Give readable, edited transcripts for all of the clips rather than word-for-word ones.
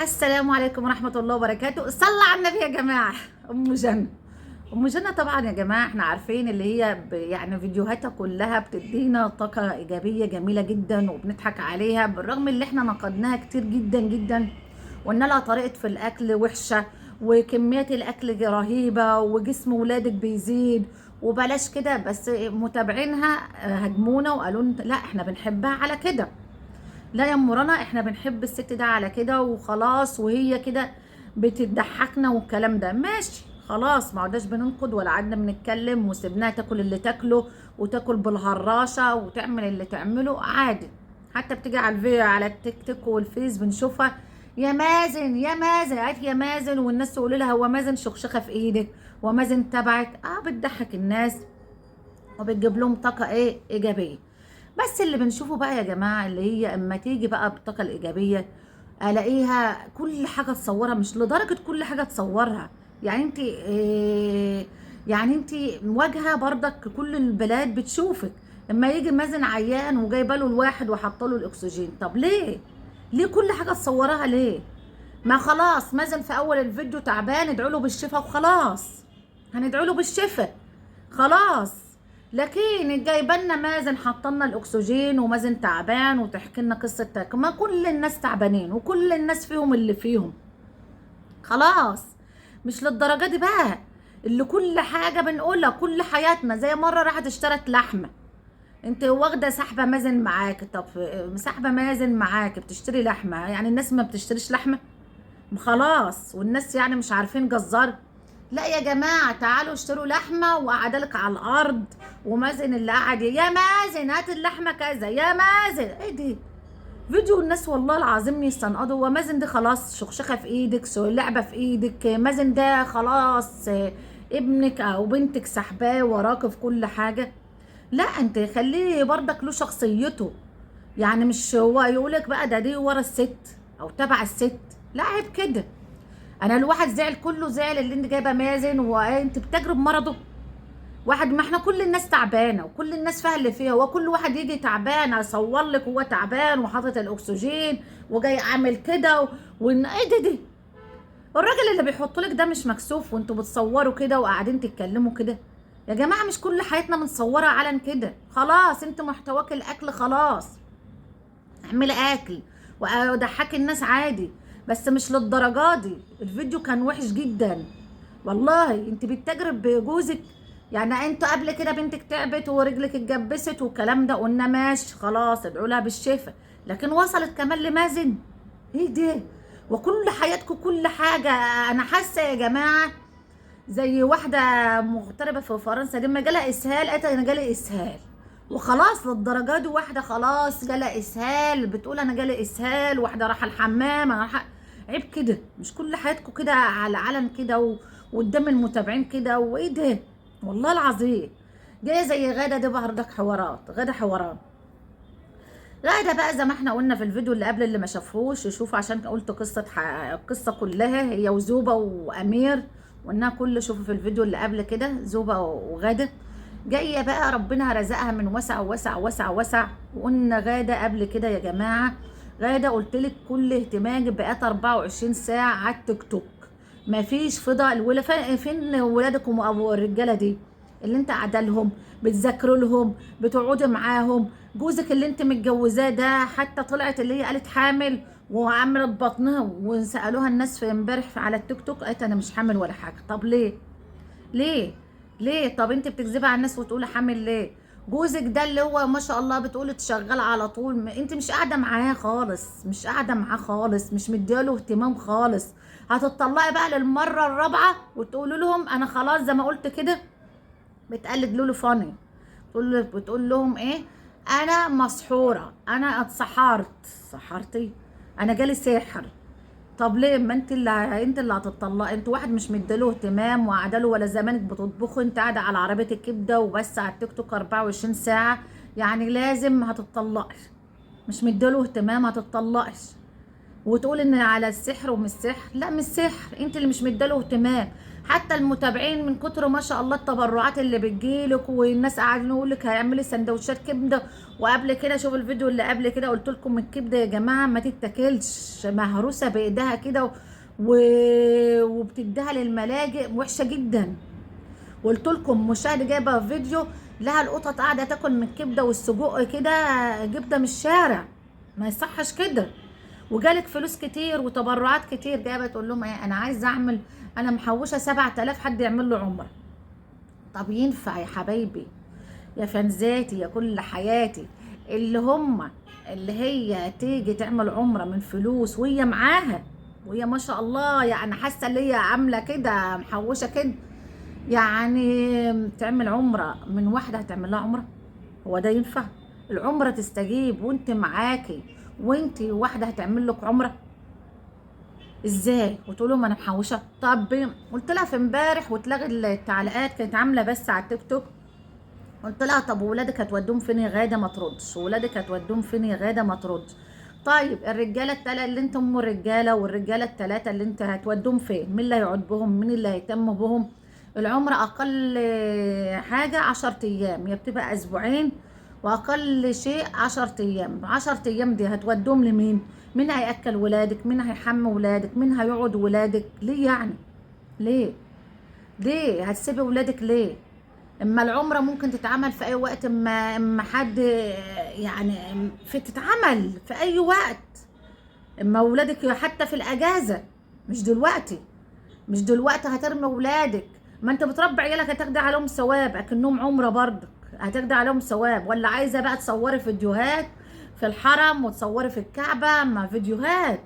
السلام عليكم ورحمة الله وبركاته. صلى على النبي يا جماعة. أم جنى، أم جنى طبعا يا جماعة احنا عارفين اللي هي يعني فيديوهاتها كلها بتدينا طاقة إيجابية جميلة جدا وبنضحك عليها، بالرغم اللي احنا نقدناها كتير جدا جدا وقلنا لها طريقة في الأكل وحشة وكمية الأكل رهيبة وجسم ولادك بيزيد وبلاش كده، بس متابعينها هاجمونا وقالوا لا احنا بنحبها على كده، لا يا ام رنا احنا بنحب الست ده على كده وخلاص، وهي كده بتضحكنا والكلام ده ماشي خلاص، ما عدناش بننقد ولا عدنا بنتكلم، وسيبناها تاكل اللي تاكله وتاكل بالهراشه وتعمل اللي تعمله عادي. حتى بتيجي على الفي على التيك توك والفيس بنشوفها يا مازن يا مازن عارف يا مازن، والناس تقول لها هو مازن شخشخه في ايدك ومازن تبعك، بتضحك الناس وبتجيب لهم طاقة ايه ايجابية. بس اللي بنشوفه بقى يا جماعة اللي هي اما تيجي بقى بالطاقة الايجابية الاقيها كل حاجة تصورها، مش لدرجة كل حاجة تصورها، يعني انت إيه، يعني انت مواجهة برضك كل البلاد بتشوفك. اما يجي مازن عيان وجايبه له الواحد وحاطه له الاكسجين، طب ليه؟ ليه كل حاجة تصورها ليه؟ ما خلاص مازن في اول الفيديو تعبان، ادعوا له بالشفاء وخلاص، هندعو له بالشفاء خلاص. لكن جايبالنا مازن حاطلنا الاكسجين ومازن تعبان وتحكي لنا قصة ما كل الناس تعبانين وكل الناس فيهم اللي فيهم، خلاص مش للدرجة دي بقى اللي كل حاجة بنقولها كل حياتنا. زي مرة راحت اشترت لحمه، انت واخده سحبه مازن معاك، طب سحبه مازن معاك بتشتري لحمه، يعني الناس ما بتشتريش لحمه خلاص، والناس يعني مش عارفين جزار. لا يا جماعة تعالوا اشتروا لحمه وقعدلك على الارض، ومازن اللي قعد يا مازن هات اللحمة كذا يا مازن، ايه دي فيديو؟ الناس والله العظيم يستنقضوا. ومازن ده خلاص شخشخه في ايدك، لعبه في ايدك، مازن ده خلاص ابنك او بنتك سحباه وراك في كل حاجة. لا انت خليه برضك له شخصيته، يعني مش هو يقولك بقى ده دي ورا الست او تبع الست، لا عيب كده. انا الواحد زعل، كله زعل اللي انت جايبه مازن وانت بتجرب مرضه واحد، ما احنا كل الناس تعبانة وكل الناس فيها اللي فيها، وكل واحد يجي تعبان اصور لك وهو تعبان وحاطط الاكسجين وجاي عامل كده وان ايه ده دي الراجل اللي بيحط لك ده مش مكسوف وانتوا بتصوروا كده وقاعدين تتكلموا كده؟ يا جماعة مش كل حياتنا بنصورها علن كده، خلاص انت محتواك الاكل خلاص، اعملي اكل وضحكي الناس عادي، بس مش للدرجة دي. الفيديو كان وحش جدا والله. انت بتجرب بجوزك، يعني انت قبل كده بنتك تعبت ورجلك اتجبست والكلام ده قلنا ماشي خلاص ادعوا لها بالشفاء، لكن وصلت كمان لمازن، ايه ده؟ وكل حياتكم كل حاجة. انا حاسه يا جماعة زي واحدة مغتربه في فرنسا لما جالها اسهال قالت انا جالي اسهال وخلاص، للدرجة دي واحدة خلاص جالها اسهال بتقول انا جالي اسهال، واحدة رايحة الحمام انا رايحة. عيب كده، مش كل حياتكم كده على علن كده وقدام المتابعين كده، وايه ده والله العظيم. جاية زي غاده دي بردك حوارات، غاده حوارات. غاده بقى زي ما احنا قلنا في الفيديو اللي قبل، اللي ما شافهوش يشوف، عشان قلت قصة القصة كلها هي وزوبه وامير، وانها كل شوفوا في الفيديو اللي قبل كده زوبه وغاده. جاية بقى ربنا رزقها من وسع وسع وسع وسع. وقلنا غاده قبل كده يا جماعة، غاده قلت لك كل اهتمامك بقت 24 ساعة على التيك توك، مفيش فضا. الولا فين ولادكم وابو الرجالة دي اللي انت قاعدة لهم بتذاكروا لهم بتقعدي معاهم؟ جوزك اللي انت متجوزاه ده حتى طلعت اللي هي قالت حامل وعملت بطنها، وسالوها الناس في امبارح على التيك توك قالت انا مش حامل ولا حاجة. طب ليه ليه ليه؟ طب انت بتكذبي على الناس وتقولي حامل ليه؟ جوزك ده اللي هو ما شاء الله بتقولي تشغل على طول، انت مش قاعدة معاه خالص، مش قاعدة معاه خالص، مش مدياله اهتمام خالص. هتطلقي بقى للمرة الرابعة وتقولوا لهم انا خلاص زي ما قلت كده، بتقلد لولو فاني، بتقول لهم ايه؟ انا مسحوره، انا اتسحرت، سحرتي، انا جالي ساحر. طب ليه؟ ما انت اللي هتطلقي، انت واحد مش مديله اهتمام وقاعدة ولا زمانك بتطبخي، انت قاعدة على عربية الكبده وبس على التيك توك 24 ساعة، يعني لازم هتطلقي، مش مديله اهتمام هتطلقي. وتقول ان على السحر ومش سحر، لا مش سحر، انت اللي مش مديله اهتمام. حتى المتابعين من كتر ما شاء الله التبرعات اللي بتجيلك، والناس قاعدين يقول لك هيعملي سندوتشات كبده. وقبل كده شوف الفيديو اللي قبل كده قلت لكم الكبده يا جماعة ما تتاكلش، مهروسه بايدها كده وبتديها للملاجئ، وحشة جدا. قلت لكم مشاهده جايبه فيديو لها القطط قاعدة تاكل من الكبده والسجق كده، جبده من الشارع، ما يصحش كده. وجالك فلوس كتير وتبرعات كتير، جايبه تقول لهم ايه؟ انا عايزه اعمل، انا محوشه 7000 حد يعمل له عمره. طب ينفع يا حبايبي يا فانزاتي يا كل حياتي اللي هم اللي هي تيجي تعمل عمره من فلوس وهي معاها، وهي ما شاء الله يعني حاسه اللي هي عامله كده محوشه كده، يعني تعمل عمره من واحدة هتعمل لها عمره؟ هو ده ينفع؟ العمرة تستجيب وانت معاكي، وانت واحدة هتعمل لك عمره ازاي؟ وتقول لهم انا محوشه. طب قلت لها في امبارح واتلغت التعليقات، كانت عامله بس على التيك توك، قلت لها طب ولادك هتودوهم فين يا غاده؟ ما تردش. ولادك هتودوهم فين يا غاده؟ ما تردش. طيب الرجالة التلاتة اللي انت ام الرجالة والرجاله التلاتة اللي انت هتودوهم فين؟ مين اللي هيقعد بهم؟ مين اللي هيهتم بهم؟ العمرة اقل حاجة 10 ايام، هي بتبقى اسبوعين، واقل شيء 10 ايام. 10 ايام دي هتودوهم لمين؟ مين هياكل ولادك؟ مين هيحمي ولادك؟ مين هيقعد ولادك؟ ليه يعني؟ ليه؟ ليه هتسيبي ولادك ليه؟ اما العمرة ممكن تتعمل في اي وقت، اما حد يعني في تتعمل في اي وقت، اما ولادك حتى في الاجازة، مش دلوقتي، مش دلوقتي هترمي ولادك. ما انت بتربي عيالك هتاخدي عليهم ثواب، اكنهم عمره برضك هتاخدي عليهم ثواب. ولا عايزه بقى تصوري فيديوهات في الحرم وتصوري في الكعبة؟ ما فيديوهات.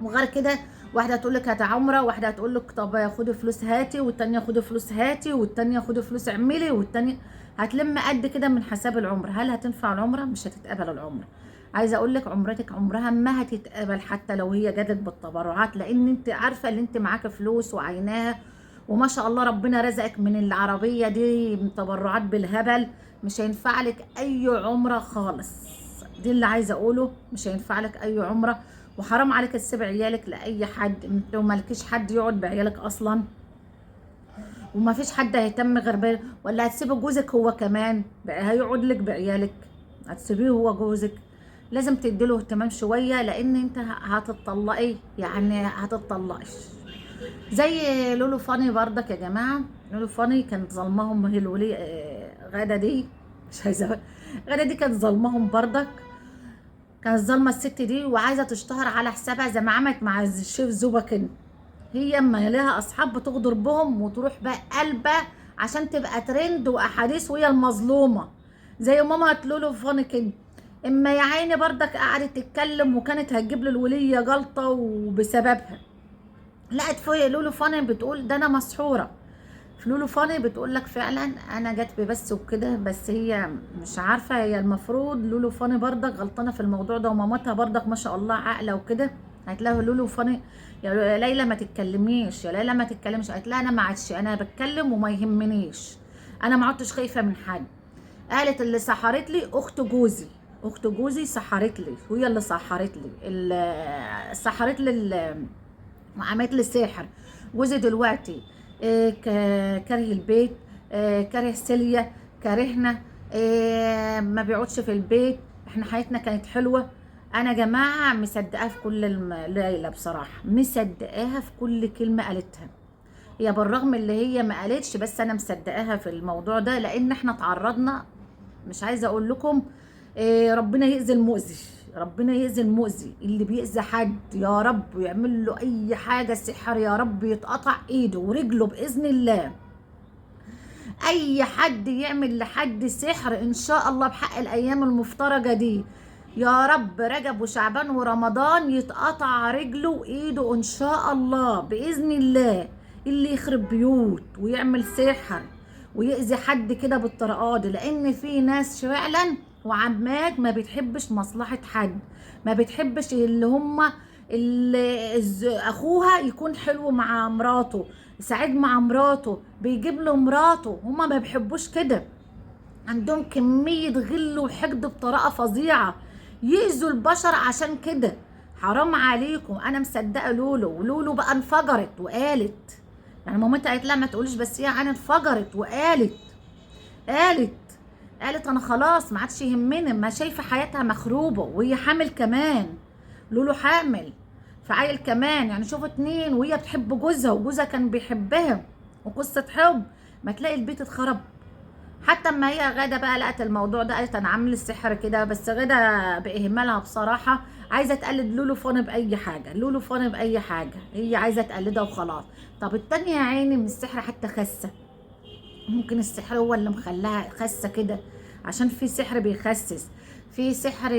وغير كده واحدة تقول لك هات عمره، واحدة هتقول لك طب خدي فلوس هاتي، والتانية خدي فلوس هاتي، والتانية خدي فلوس اعملي، والتانية هتلم قد كده من حساب العمرة. هل هتنفع العمرة؟ مش هتتقبل العمرة. عايزه اقول لك عمرتك عمرها ما هتتقبل حتى لو هي جادت بالتبرعات، لان انت عارفه ان انت معاك فلوس وعيناها، وما شاء الله ربنا رزقك من العربية دي تبرعات بالهبل. مش هينفع لك اي عمره خالص، دي اللي عايزه اقوله، مش هينفع لك اي عمره. وحرام عليك تسيب عيالك لاي حد، انت ومالكيش حد يقعد بعيالك اصلا، وما فيش حد هيهتم غير بال، ولا هتسيبي جوزك هو كمان هيقعد لك بعيالك؟ هتسيبيه هو جوزك؟ لازم تديله اهتمام شوية، لان انت هتطلقي، يعني هتطلقي زي لولو فاني بردك يا جماعة. لولو فاني كانت ظلمهم هي الولي غاده دي، مش عايزه غاده دي كانت ظلمهم بردك، كانت ظالمه الست دي وعايزه تشتهر على حسابها زي ما عملت مع الشيف زوبا كده. هي اما لها اصحاب بتغدر بهم وتروح بقى قلبه عشان تبقى ترند واحاديث، وهي المظلومة زي ماما لولو فاني كده. اما يا عيني بردك قعدت تتكلم وكانت هتجيب له الوليه جلطة وبسببها لقت فوق لولو فاني بتقول ده انا مسحوره. لولو فاني بتقول لك فعلا انا جت بس وكده، بس هي مش عارفه، هي المفروض لولو فاني بردك غلطانة في الموضوع ده، ومامتها بردك ما شاء الله عاقلة وكده. هتلاقي لولو فاني يا ليلى ما تتكلميش، يا ليلى ما تتكلمش، قالت لها انا ما عادش انا بتكلم وما يهمنيش، انا ما عدتش خايفة من حد. قالت اللي سحرت لي اخت جوزي، اخت جوزي سحرت لي، وهي اللي سحرت لي سحرت لي وعملت لي سحر. جوزي دلوقتي كاره البيت، كاره سيليا، كارهنا، ما بيقعدش في البيت، احنا حياتنا كانت حلوة. انا جماعة مصدقاها في كل ليلى بصراحة، مصدقاها في كل كلمة قالتها، هي بالرغم اللي هي ما قالتش، بس انا مصدقاها في الموضوع ده، لان احنا تعرضنا، مش عايزه اقول لكم، ربنا يأذي المؤذي، ربنا يأذي المؤذي اللي بيأذي حد يا رب، ويعمل له اي حاجة سحر يا رب يتقطع ايده ورجله باذن الله. اي حد يعمل لحد سحر ان شاء الله بحق الايام المفترجه دي يا رب، رجب وشعبان ورمضان، يتقطع رجله وايده ان شاء الله باذن الله. اللي يخرب بيوت ويعمل سحر ويأذي حد كده بالطريقة دي، لان في ناس فعلا وعمات ما بتحبش مصلحة حد، ما بتحبش اللي هم اللي اخوها يكون حلو مع مراته، سعيد مع مراته، بيجيب له مراته، هما ما بيحبوش كده، عندهم كمية غل وحقد بطريقة فظيعة، يأذوا البشر عشان كده. حرام عليكم، انا مصدقة لولو، ولولو بقى انفجرت وقالت يعني مامتها قالت لها ما تقوليش، بس هي يعني انفجرت وقالت، قالت قالت انا خلاص ما عادش يهمني، ما شايفه حياتها مخروبه وهي حامل كمان، لولو حامل فعيل كمان، يعني شوفوا 2 وهي بتحب جوزها وجوزها كان بيحبها وقصة حب، ما تلاقي البيت اتخرب. حتى اما هي غاده بقى لقت الموضوع ده قالت انا عامل السحر كده، بس غاده باهمالها بصراحة عايزه تقلد لولو فاني باي حاجة، لولو فاني باي حاجة هي عايزه تقلدها وخلاص. طب التانية يا عيني من السحر حتى خسه، ممكن السحر هو اللي مخلاها خسه كده، عشان في سحر بيخسس، في سحر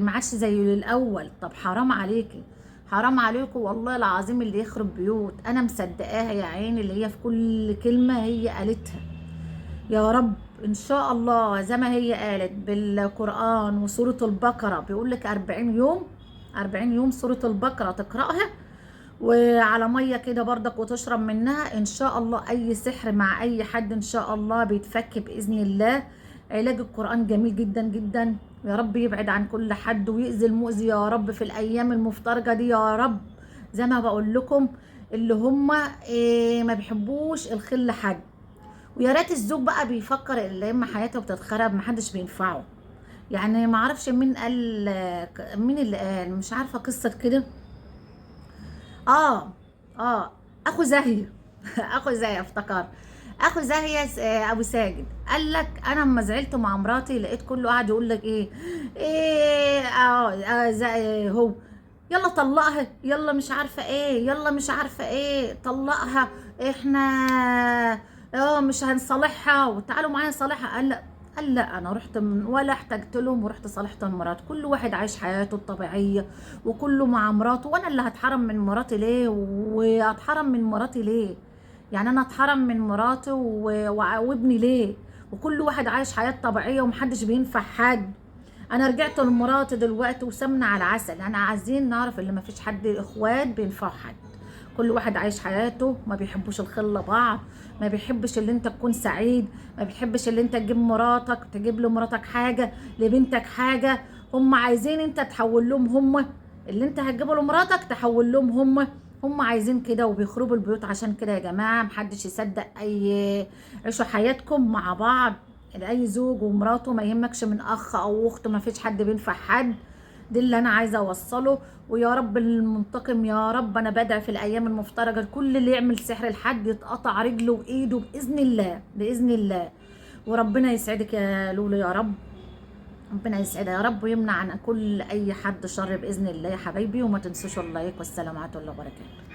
ما عادش زي الاول. طب حرام عليكي، حرام عليكم والله العظيم اللي يخرب بيوت. انا مصدقاها يا عيني اللي هي في كل كلمة هي قالتها. يا رب ان شاء الله زي ما هي قالت بالقرآن وسورة البقرة، بيقول لك 40 يوم، 40 يوم سورة البقرة تقرأها وعلى مية كده برضك وتشرب منها، ان شاء الله اي سحر مع اي حد ان شاء الله بيتفك باذن الله. علاج القرآن جميل جدا جدا. يا رب يبعد عن كل حد ويؤذي المؤذي يا رب في الايام المفترجة دي يا رب. زي ما بقول لكم اللي هم ما بيحبوش الخل حد. ويا ريت الزوج بقى بيفكر اللي اما حياته بتتخرب محدش بينفعه. يعني ما اعرفش مين قال، مين اللي قال، مش عارفه قصة كده. اه اخو زاهيه اخو زاهيه، افتكر اخو زاهيه ابو ساجد قال لك انا اما زعلت مع مراتي لقيت كله قاعد يقول لك ايه ايه هو يلا طلقها، يلا مش عارفه ايه، يلا مش عارفه ايه، طلقها، احنا مش هنصالحها وتعالوا معايا صالحها. قال لا، قال لا انا رحت من ولا احتجت لهم ورحت صالحت المرات. كل واحد عايش حياته الطبيعية وكله مع مراته، وانا اللي هتحرم من مراتي ليه؟ واتحرم من مراتي ليه؟ يعني انا اتحرم من مراتي وابني ليه؟ وكل واحد عايش حياة طبيعية ومحدش بينفع حد. انا رجعت لمراتي دلوقتي وسمنه على العسل. انا عايزين نعرف اللي مفيش حد اخوات بينفعوا حد، كل واحد عايش حياته، ما بيحبوش الخلة بعض، ما بيحبش اللي انت تكون سعيد، ما بيحبش اللي انت تجيب مراتك، تجيب لمراتك حاجة، لبنتك حاجة. هم عايزين انت تحول لهم، هم اللي انت هتجيبه لمراتك تحول لهم هم عايزين كده وبيخربوا البيوت. عشان كده يا جماعة محدش يصدق اي، عيشوا حياتكم مع بعض، اي زوج ومراته، ما يهمكش من اخ او اخت، ما فيش حد بينفع حد. دي اللي انا عايزه اوصله. ويا رب المنتقم يا رب، انا بدعي في الايام المفترجه كل اللي يعمل سحر لحد يتقطع رجله وايده باذن الله، باذن الله. وربنا يسعدك يا لولو يا رب، ربنا يسعدها يا رب ويمنع عن كل اي حد شر باذن الله يا حبايبي. وما تنسوش ال like، والسلام عليكم ورحمة الله وبركاته.